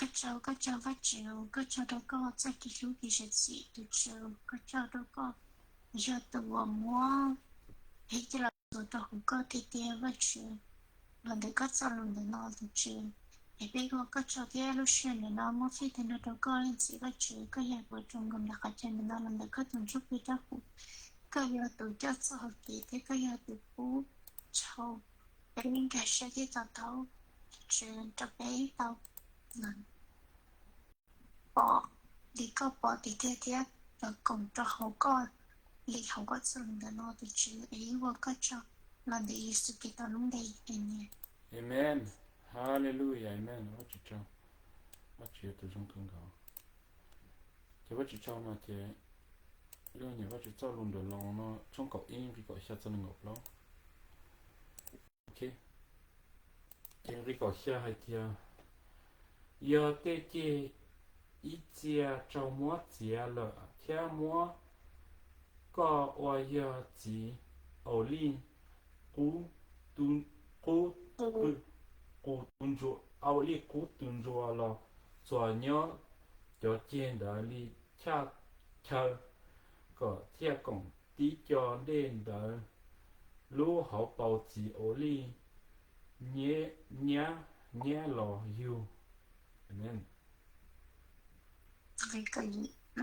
Koj tsaug, koj tsaug Vajtswv, koj tsaug rau koj txoj kev hlub kev zam txim, tus Tswv, koj tsaug rau koj yog tus uas muab peb coj los txuas rau hauv koj tiag tiag Vajtswv, los ntawm koj txoj lus ntawm no tus Tswv. Es peb ua koj tsaug thiab lub sij hawm ntawm no muab fij tag nrho rau koj leej txiv Vajtswv, koj yog tus tsom nkaus nram qhov chaw ntawm no los ntawm koj tus ntsuj plig dawb huv. Koj yog tus coj txoj hau kev thiab koj yog tus pub tau peb nkag siab thiab to taub, Tswv, rau peb tau pom li koj pom tiag tiag thiab los koom rau hauv koj li hauv koj txoj lus ntawm no tus Tswv, es ua koj tsaug los ntawm Yexus Khetos lub npe, amees. Amen. Hallelujah, amen. Vajtswv tsaug, Vajtswv yog tus zoo kawg nkaus. Ces Vajtswv tsaug no ces yog nyiam Vajtswv txoj lus ntawm Loos no tshooj kaum ib nqe kaum xya txog nees nkaum plaub. Ok, ces nqe kaum xya hais tias, yog tej ceg ib txia raug muab txiav lawm thiab muab koj uas yog txiv aulij qub tu, qub, qus tu ntsuas, aulij qub tu ntsuas los txuas nyob cov ceg ntawd li chaw, kom thiaj koom tib co dej ntawd lub hauv paus txiv aulij nyab, nyab los yug. Amen.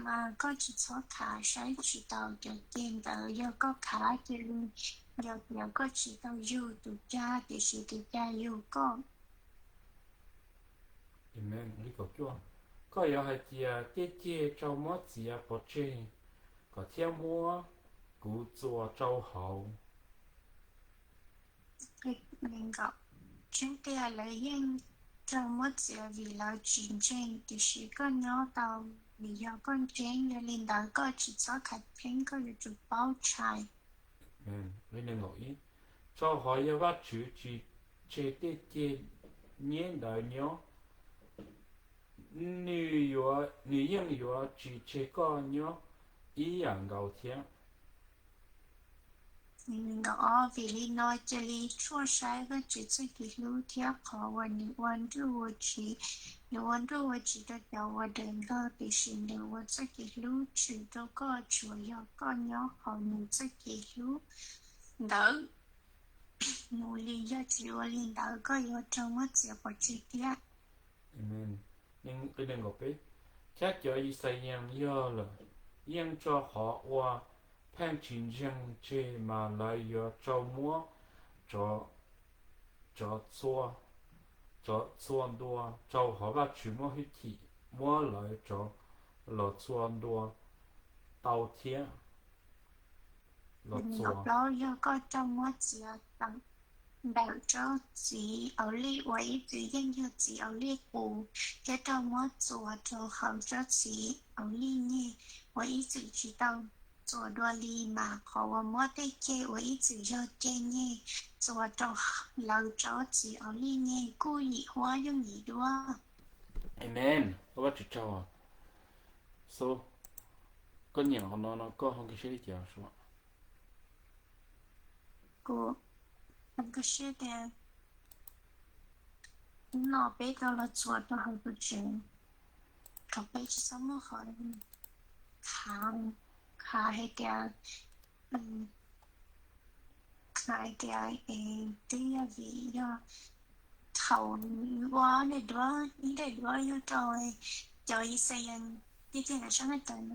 Mas koj tsis txhob khav, saib tsis taus cov ceg ntawd, yog koj khav cia li yog tias koj tsis tau yug tus cag, tiam sis tus cag yug koj. Amen. Nqe kaum cuaj, koj yuav hais tias tej ceg raug muab txiav pov tseg, kom thiaj muab kuv txuas rau hauv. Tseeb tiag lawv yeej raug muab txiav vim lawv tsis ntseeg, tiam sis koj nyob tau vim yog koj ntseeg, yog li ntawd koj tsis txhob khav theeb, koj yuav tsum paub tshais. Rau qhov yog Vajtswv tsis tseg tej ceg nyab ntawd nyob, nws yuav, nws yeej yuav tsis tseg koj nyob ib yam nkaus thiab. Vim li no cia li tshuaj saib Vajtswv txoj kev hlub thiab qhov uas nws ua nruj ua tsiv. Nws ua nruj ua tsiv rau cov uas daws nplog, tiam sis nws ua txoj kev hlub tshwm rau koj tsuas yog koj nyob hauv nws txoj kev hlub ntawd mus li. Yog tsis ua li ntawd koj yuav raug muab txiav pov tseg thiab. Thiab cov Yixalayees yog lawm, yeej tso qhov uas pheej tsis ntseeg tseg, mas lawv yuav raug muab rov txhua ntua, rau qhov Vajtswv muaj hwj chim muab lawv rov los txhua ntua tau thiab. Los txhua. Yog koj raug muab txiav ntawm tsob txiv aulij uas ib txwm yeej yog txiv aulij qus, thiab raug muab txuas rau hauv tsob txiv aulij nyeg uas ib txwm tsis tau txuas dua li, mas qhov uas muab tej ceg uas ib txwm yog ceg nyeg txuas rau lawv tsob txiv aulij nyeg kuj yim huab yooj yim duab. Amen. Ua Vajtswv tsaug. Xub, koj nyiam qhov no no koj ho nkag siab li cas? Kuv nkag siab tias hnub no peb tau los txuas rau hauv tus Tswv, kom peb tsis txhob muaj qhov khav, khav hais tias, khav hais tias es twb yog vim yog thaum ua daim duab, ib daim duab yug rau cov Yixalayees tiag tiag ntawm sab nqaij tawv,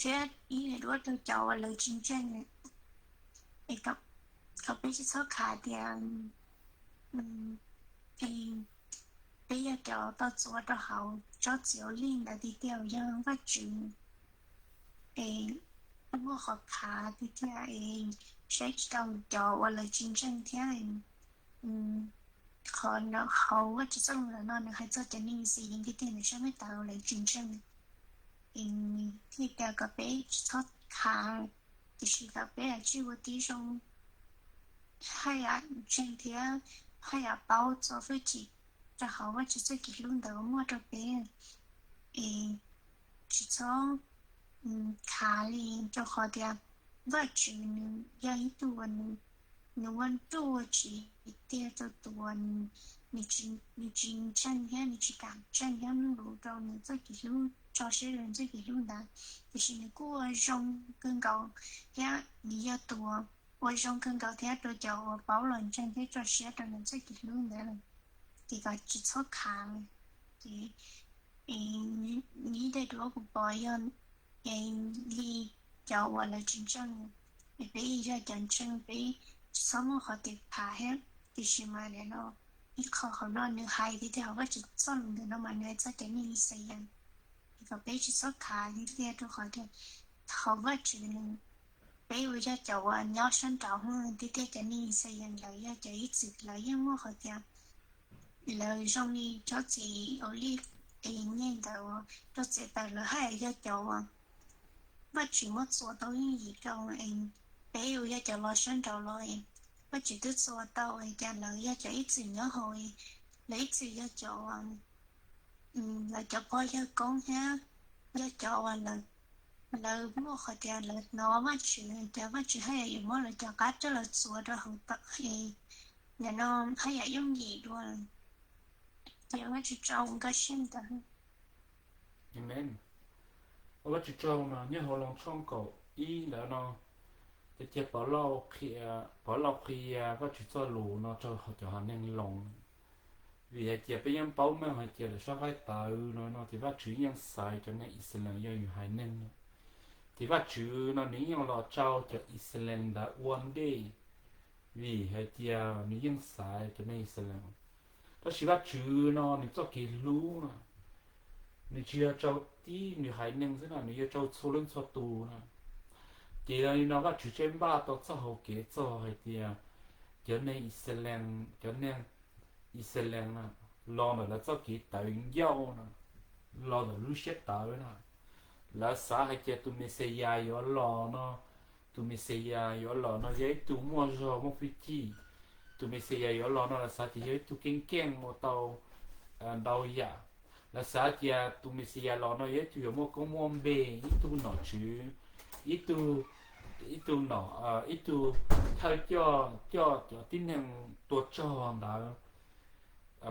thiab ib daim duab rau cov uas lawv tsis ntseeg. Kom peb tsis txhob khav tias peb yog cov tau txuas rau hauv tsob txiv aulij ntawd tiag tiag, yog Vajtswv es muaj qhov khav tiag tiag es saib tsis taus cov uas lawv tsis ntseeg thiab. Qhov hauv Vajtswv txoj lus ntawm no nws hais txog cov neeg Yixalayees tiag tiag ntawm sab nqaij tawv uas lawv tsis ntseeg. Thiaj tias kom peb tsis txhob khav, tiam sis kom peb tsij ua tib zoo haj yam ntseeg thiab haj yam paub txo hwj chim rau hauv Vajtswv txoj kev hlub ntawd uas muaj rau peb. Es tsis txhob khav li, rau qhov tias Vajtswv nws yog ib tug uas nws ua nruj ua tsiv tiag rau tus uas nws nws tsis ntseeg thiab nws tsis kam ntseeg thiab mloog lus rau nws txoj kev hlub, tso siab rau nws txoj kev hlub ntawd. Tiam sis nws kuj ua zoo kawg nkaus thiab nws yog tus ua zoo kawg nkaus thiab rau cov uas paub los ntseeg thiab tso siab rau nws txoj kev hlub ntawd lawm. Ces koj tsis txhob khav lawm. Ces ib daim duab kuv pom yog li cov uas lawv tsis ntseeg, es peb yog cov ntseeg peb tsis txhob muaj qhov tias khav thiab. Tiam sis mas nim no ib qho hauv no nws hais tiag tiag hauv Vajtswv txoj lus ntawm no mas nws hais txog cov neeg Yixalayees, es kom peb tsis txhob khav tiag tiag rau qhov tias hauv Vajtswv nws, peb uas yog cov uas nyob sab nraud tiag tiag cov neeg Yixalayees lawv yog cov ib txwm lawv yeej muaj qhov tias lawv zoo li tsob txiv olij es nyeg ntawd uas tsob txiv taws lawv haj yam yog cov uas Vajtswv muab txuas tau yooj yim rau es peb uas yog cov los sab nraud los es Vajtswv twb txuas tau es cas lawv yog cov ib txwm nyob hauv es lawv ib txwm yog cov uas lawv cov pog yawg koob thiab yog cov uas lawv muaj qhov tias lawv hnov Vajtswv, cas Vajtswv haj yam yuav muab lawv cov qab coj los txuas rau hauv tawm es nim no haj yam yooj yim dua. Ces Vajtswv tso nkaj siab ntawd. Amen. Ua Vajtswv tsaug no nyob hauv Loos tshooj kaum ib ntawd no, ces cia Pov Lauj qhia, Pov Lauj qhia Vajtswv txoj lus no rau cov haiv neeg Loos. Vim hais tias peb yeej paub meej hais tias lawm sab qaib tawv no no ces Vajtswv yeej xaiv cov neeg Yixalayees yog yus haiv neeg no. Ces Vajtswv no nws yeej los rau cov Yixalayees ntawd ua ntej, vim hais tias nws yeej xaiv cov neeg Yixalayees. Tab sis Vajtswv no nws txoj kev hlub no, nws tsis yog rau tib nws haiv neeg xwb no, nws yog rau txhua leej txhua tus no. Ces yog li no Vajtswv thiaj npaj tau txoj hau kev txog hais tias cov neeg Yixalayees, cov neeg Yixalayees no los ntawm lawv txoj kev tawv ncauj no, los ntawm lub siab tawv no. Lawv xav hais tias tus Mexiyas yuav los no, tus Mexiyas yuav los no yog ib tug muaj zog muaj hwj chim. Tus Mexiyas yuav los no lawv xav tias yog ib tug keej keej ua tau ntau yam. Lawv xav tias tus Mexiyas los no yog ib tug yuav muaj koob muaj npe, ib tug nom tswv, ib tug, ib tug nom, ib tug thawj coj, coj cov tib neeg tuag tsog ntawd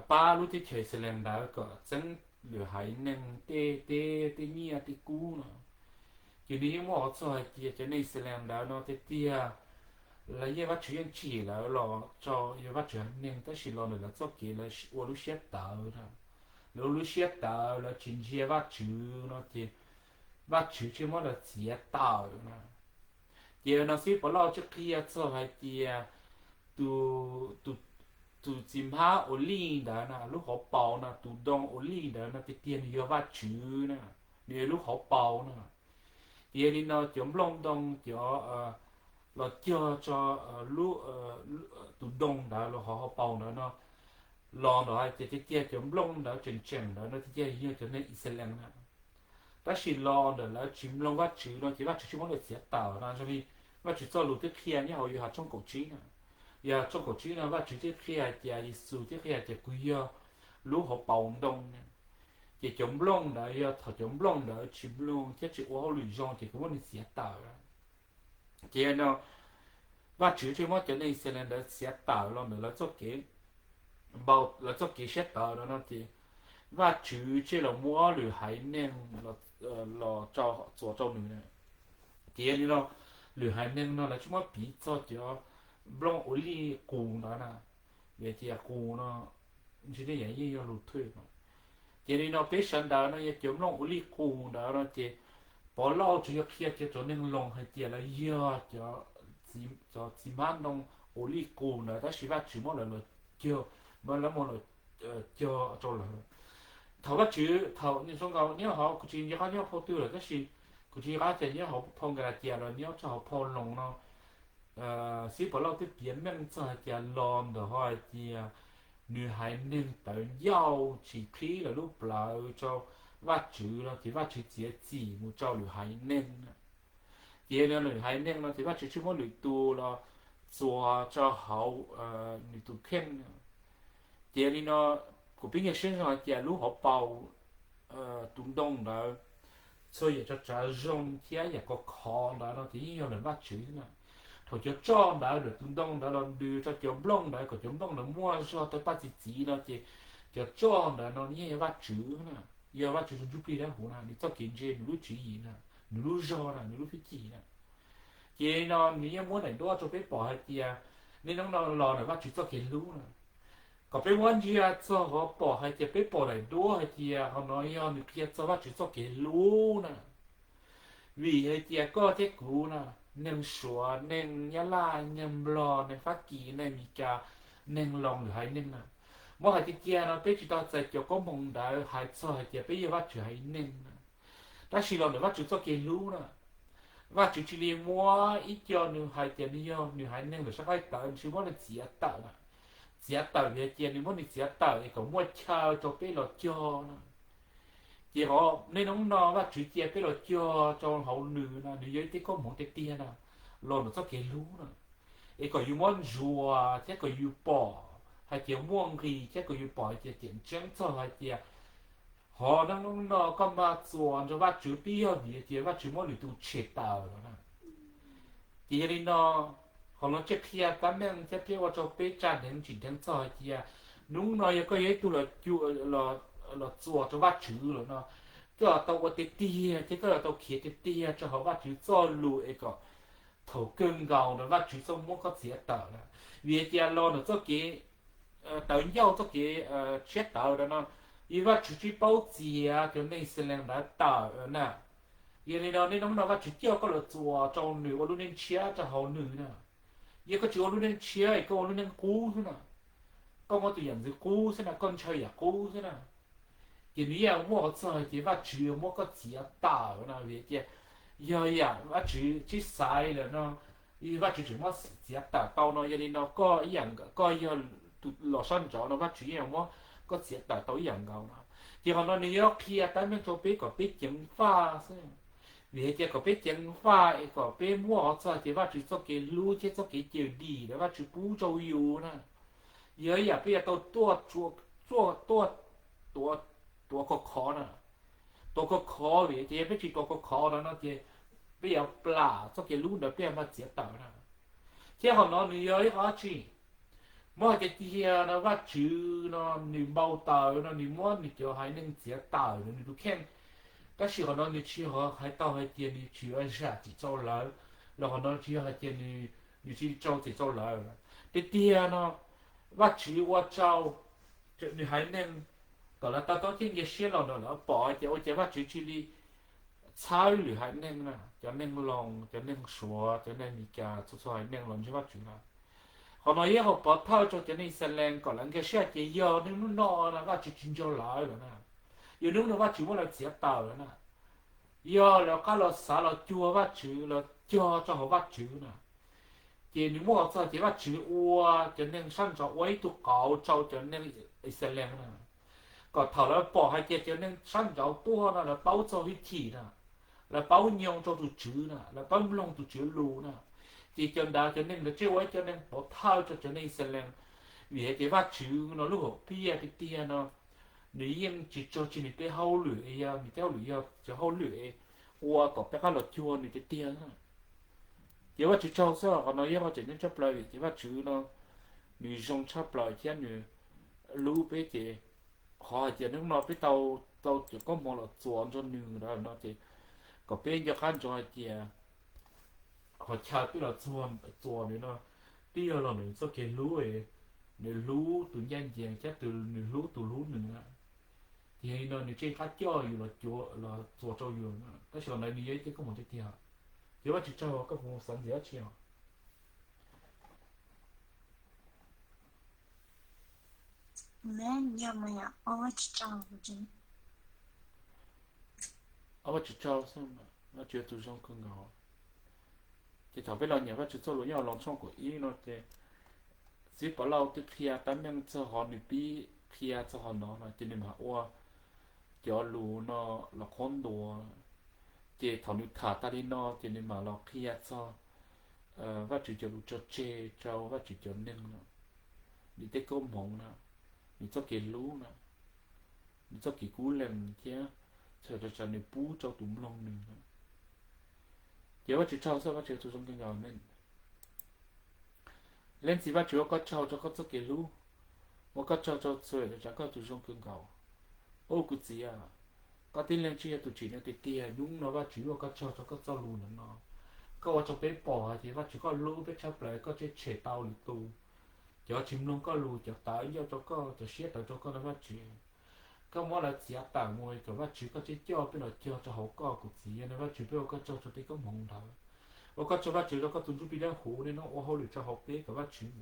pab lub teb chaws Yixalayees ntawd kom txeeb lwm haiv neeg tej teb tej nyiaj tej kub no. Ces nws yeej muab hais txog hais tias cov neeg Yixalayees ntawd no tiag tiag, lawv yeej Vajtswv yeej tsim lawv los rau yog Vajtswv haiv neeg, tab sis los ntawm lawv txoj kev lawv ua lub siab tawv na. Lawv ua lub siab tawv, lawv tsis ntsia Vajtswv no ces Vajtswv thiaj muab lawv txiav tawm na. Ces no xib Pov Lauj thiaj qhia txog hais tias tus, tus txiv hmab ua lij ntawd na, lub hauv paus no, tus ntoo ua lij ntawd no tiag tiag nws yog Vajtswv na, nws yog lub hauv paus na. Ces yog li no cov nplooj ntoo cov los cog tso lub, tus ntoo ntawd los hauv hauv paus ntawd no, los ntawd hais tias tiag tiag cov nplooj ntawd tseem tseem ntawd no tiag tiag yog cov neeg Yixalayees na. Tab sis los ntawm lawv tsis mloog Vajtswv no ces Vajtswv thiaj muab lawv txiav tawm no. Zoo li Vajtswv txoj lus twb qhia nyob hauv Yauhas tshooj kaum tsib no, Yauhas tshooj kaum tsib no Vajtswv twb qhia hais tias, Yexus twb qhia hais tias kuv yog lub hauv paus ntoo na. Ces cov nplooj ntawd yog thaum cov nplooj ntawd tsis mloog thiab tsis ua hauj lwm zoo ces kuv muab nws txiav tawm. Ces no Vajtswv thiaj muab cov neeg Yixalayees ntawd txiav tawm los ntawm lawv txoj kev npau, lawv txoj kev siab tawv no no ces Vajtswv thiaj los muab lwm haiv neeg los txuas rau nws na. Ces yog li no lwm haiv neeg no lawv thiaj muab piv txog cov nplooj ua lij qus ntawd na. Vim tias qus no ntshe nej yeej yog lus thwj no. Ces li no peb sawv ntawd no yog cov nplooj ua lij qus ntawd no ces Pov Lauj tsuas yog qhia kiag rau neeg Loos hais tias lawv yog cov, cov txiv hmab ntoo ua lij qus ntawd tab sis Vajtswv muab lawv los cog, muab lawv los cog rau lawv. Thaum Vajtswv, thaum nws zoo nkaus nyob hauv, kuv tsis nco qab nyob phau twg lawm tab sis kuv tsis nco qab tias nyob hauv phau Nkalatias los nyob rau hauv phau Loos no, xib Pov Lauj twb piav meej txog hais tias los ntawm hais tias nws haiv neeg tawv ncauj tsis qhib lawv lub plawv rau Vajtswv no ces Vajtswv txiav txim mus rau lwm haiv neeg na. Ces yog li no lwm haiv neeg no ces Vajtswv thiaj muab lwm tus los txuas rau hauv nws tus kheej. Ces yog li no kuv pib nyuaj siab zog hais tias lub hauv paus tus ntoo ntawd, txhua yam tsav tsav zoo thiab yam khov khov ntawd no ces yeej yog lawm Vajtswv xwb na. Thaum cov roj ntawd ntawm tus ntoo ntawd los ntws rau cov nplooj ntawd kom cov nplooj ntawd muaj zog tawg paj txi txiv no ces cov roj ntawd no yeej yog Vajtswv na, yog Vajtswv tus ntsuj plig dawb huv na, nws txoj kev ntse, nws lub tswv yim na, nws lub zog na, nws lub hwj chim na. Ces no nws yeej muab daim duab rau peb pom hais tias niaj hnub no los ntawm Vajtswv txoj kev hlub na. Kom peb muab ntsia txog qhov pom hais tias peb pom daim duab hais tias qhov no yog nws qhia txog Vajtswv txoj kev hlub na. Vim hais tias koj thiab kuv na, neeg Suav, neeg Nyab Laj, neeg Nplog, neeg Fab Kis, neeg Meskas, neeg Loos lwm haiv neeg na, muab hais tiag tiag no peb tsis tau txais cov koob hmoov ntawd hais txog hais tias peb yog Vajtswv haiv neeg na. Tab sis los ntawm Vajtswv txoj kev hlub na, Vajtswv cia li muab ib co nws hais tias nws yog nws haiv neeg ntawm sab qaib tawv, nws tsis muab nws txiav tawm na. Txiav tawm vim hais tias nws muab nws txiav tawm es kom muaj chaw rau peb los cog na. Ces qhov niaj hnub no Vajtswv cia peb los cog rau hauv nws no, nws yog ib teg koob hmoov tiag tiag na, los ntawm txoj kev hlub na. Es kom yus muab ntsuas thiab kom yus pom hais tias muaj nqis thiab kom yus pom hais tias tiam tseeb txog hais tias qhov niaj hnub no koj mas txuas nrog Vajtswv twb yog vim hais tias Vajtswv muab nws tus tshem tawm los na. Ces yog li no, qhov no thiaj qhia tab meej thiab thiaj ua rau peb tsa ntev tsim dheev txog hais tias hnub no yog koj yog ib tug los txuas rau Vajtswv lawm no, koj yuav tau ua tiag tiag thiab koj yuav tau khiav tiag tiag rau hauv Vajtswv txoj lus es kom thaum kawg nkaus ntawd Vajtswv txhob muab koj txiav tawm na. Vim hais tias los ntawm txoj kev tawv ncauj, txoj kev tshiab tawv ntawd no, yog Vajtswv tsis paub txiav cov neeg Yixalayees ntawd tawm na. Yog li no niaj hnub no Vajtswv coj koj los txuas rau nws ua lub neej tshiab rau hauv nws na. Yog koj tsis ua lub neej tshiab es koj ua lub neej qub xwb na, koj muaj tus yam ntxwv qub xwb na, koj ntshaw yam qub xwb na, ces nws yeej muaj qhov txog hais tias Vajtswv muab koj txiav tawm na. Vim tias yog yam Vajtswv tsis xaiv lawm no, Vajtswv tseem muab txiav tawm tau no. Yog li no koj ib yam, koj yog tus los sab nraud no Vajtswv yeej muab koj txiav tawm tau ib yam nkaus no. Ces qhov no nws yuav qhia tab meeg rau peb kom peb ceev faj xwb. Vim hais tias kom peb ceev faj es kom peb muaj qhov txog hais tias Vajtswv txoj kev hlub thiab txoj kev cawm dim ntawd Vajtswv pub rau yus na. Yog ib yam peb yuav tau tuaj, tuaj, tuaj, tuav khov khov na. Tuav khov khov vim tias yog peb tsis tuav khov khov no no ces peb yuav plam txoj kev hlub ntawd peb yuav mag txiav tawm na. Thiab qhov no nws yog ib qho dab tsi? Muab hais tias tiag no Vajtswv no nws npau taws no nws muab nws cov haiv neeg txiav tawm nws tus kheej. Tab sis qhov no nws tsis hais tau hais tias nws tsis zam txim rau lawv, los qhov no tsis yog hais tias nws tsis rau txim rau lawv. Tiag tiag no Vajtswv ua rau nws haiv neeg kom lawv to taub thiab nkag siab los ntawm lawv pom hais tias ua cas Vajtswv cia li txhawb lwm haiv neeg na, cov neeg Loos, cov neeg Suav, cov neeg Meskas, txhua txhua haiv neeg los ntseeg Vajtswv na. Qhov no yog qhov pov thawj rau cov neeg Yixalayees kom lawv nkag siab hais tias yog niaj hnub no no Vajtswv tsis nco lawv lawm na, yog hnub no Vajtswv muab lawv txiav tawm lawm na, yog lawv rov qab los xav los cuag Vajtswv, los cog rau hauv Vajtswv na, ces nws muab qhov txog tias Vajtswv ua cov neeg sab nraud ua ib tug qauv rau cov neeg Yixalayees na, kom thaum lawv pom hais tias cov neeg sab nraud tuaj no lawv paub txog hwj chim na, lawv paub nyoo rau tus Tswv na, lawv paub mloog tus Tswv lus na, ces cov ntawd cov neeg ntawd thiaj ua ib cov neeg pov thawj rau cov neeg Yixalayees. Vim hais tias Vajtswv no lub hom phiaj tiag tiag no nws yeej tsis tso tseg nws tej hauj lwm, yog nws tej hauj lwm yog cov hauj lwm ua kom peb qab los cuag nws tiag tiag. Ces Vajtswv tsaug xwb, qhov no yog qhov tseem ceeb tshaj plaws vim ces Vajtswv no nws zoo tshaj plaws thiab nws hlub peb. Ces qhov hais tias hnub no peb tau, tau cov koob hmoov los txuas nrog nws no ces kom peb nco qab ntsoov hais tias qhov chaw peb los txuas nws no twb yog los ntawm nws txoj kev hlub, nws hlub tus ncaj ncees thiab nws hlub tus hlub nws na. Ces yog li no nws thiaj qab coj yus los txuas rau yus, tab sis qhov ntawd nws yog ib teg koob hmoov tiag tiag. Ces Vajtswv tsaug, koj puas xav ntxiv dab tsi os? Vajtswv tsaug xwb, Vajtswv tus zoo kawg nkaus. Ces thaum peb los nyeem Vajtswv txoj lus nyob hauv Loos tshooj kaum ib no ces Txiv Pov Lauj twb qhia tab meeg txog qhov nws pib qhia txog qhov no no ces nws mam ua cov lus no los qhuab ntuas. Ces thaum nws tham tas li no ces nws mam los qhia txog Vajtswv cov lus tso tseg rau Vajtswv cov neeg no, nws tej koob hmoov no, nws txoj kev hlub no, nws txoj kev kub lees thiab txhawm rau nws pub rau tus mloog nws no. Ces Vajtswv tsaug xwb, Vajtswv tus zoo kawg nkaus ne. Leej Txiv Vajtswv, ua koj tsaug rau koj txoj kev hlub, ua koj tsaug rau txhua yam, koj tus zoo kawg nkaus. Au kuv Txiv, koj tib leeg tsis yog tus tsim neeg tiag tiag. Hnub no Vajtswv, ua koj tsaug rau koj txoj lus ntawm no. Koj ua rau peb pom hais tias Vajtswv, koj hlub peb tshaj plaws, koj tseem tshem tau lwm tus, cov tsis mloog koj lus, cov tawv ncauj rau koj, cov siab tawv rau koj no Vajtswv. Koj muab lawv txiav tawm mus kom Vajtswv koj tseem coj peb los cog rau hauv koj kuv Txiv. Yog no Vajtswv, peb ua koj tsaug rau tej koob hmoov ntawd. Ua koj tsaug Vajtswv rau koj tus Ntsuj Plig Dawb Huv, nej nov ua hauj lwm rau hauv peb kom Vajtswv,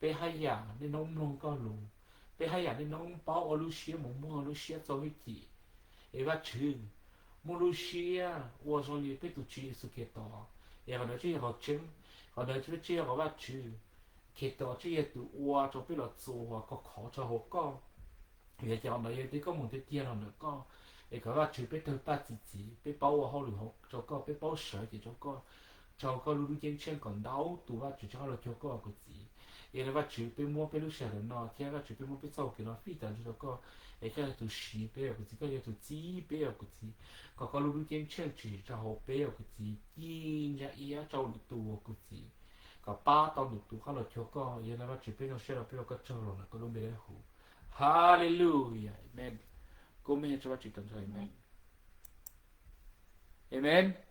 peb haj yam nej nov mloog koj lus, peb haj yam nej nov paub ua lub siab mus muag lub siab txo hwj chim, es Vajtswv, muaj lub siab ua zoo li peb tus Tswv Yexus Khetos. Es qhov ntawd tsis yog qhov tseeb, qhov ntawd tsis yog qhov Vajtswv, Khetos tsis yog tus ua rau peb los txuas khov khov rau hauv koj. Vim tias qhov ntawd yog tej koob hmoov tiag tiag los ntawm koj, es kom Vajtswv peb tawg paj txi txiv, peb paub ua hauj lwm rau koj, peb paub sawv cev rau koj, rau koj lub lub ceeb tsheej kom ntau tus Vajtswv tseem los cuag koj kuv Txiv. Es no Vajtswv, peb muab peb lub sij hawm no thiab Vajtswv, peb muab peb txoj hau kev no fij tas ntsug rau koj, es koj yog tus siv peb os kuv Txiv, koj yog tus txib peb os kuv Txiv. Kom koj lub lub ceeb tsheej tsim rau hauv peb os kuv Txiv, ci ntsa iab rau lwm tus os kuv Txiv, kom pab tau lwm tus qab los cuag koj. Yog no Vajtswv, peb zoo siab rau peb ua koj tsaug los ntawm koj lub npe dawb huv. Haleluyas, amees. Kub meej rau Vajtswv tas ntsug, amees. Amees.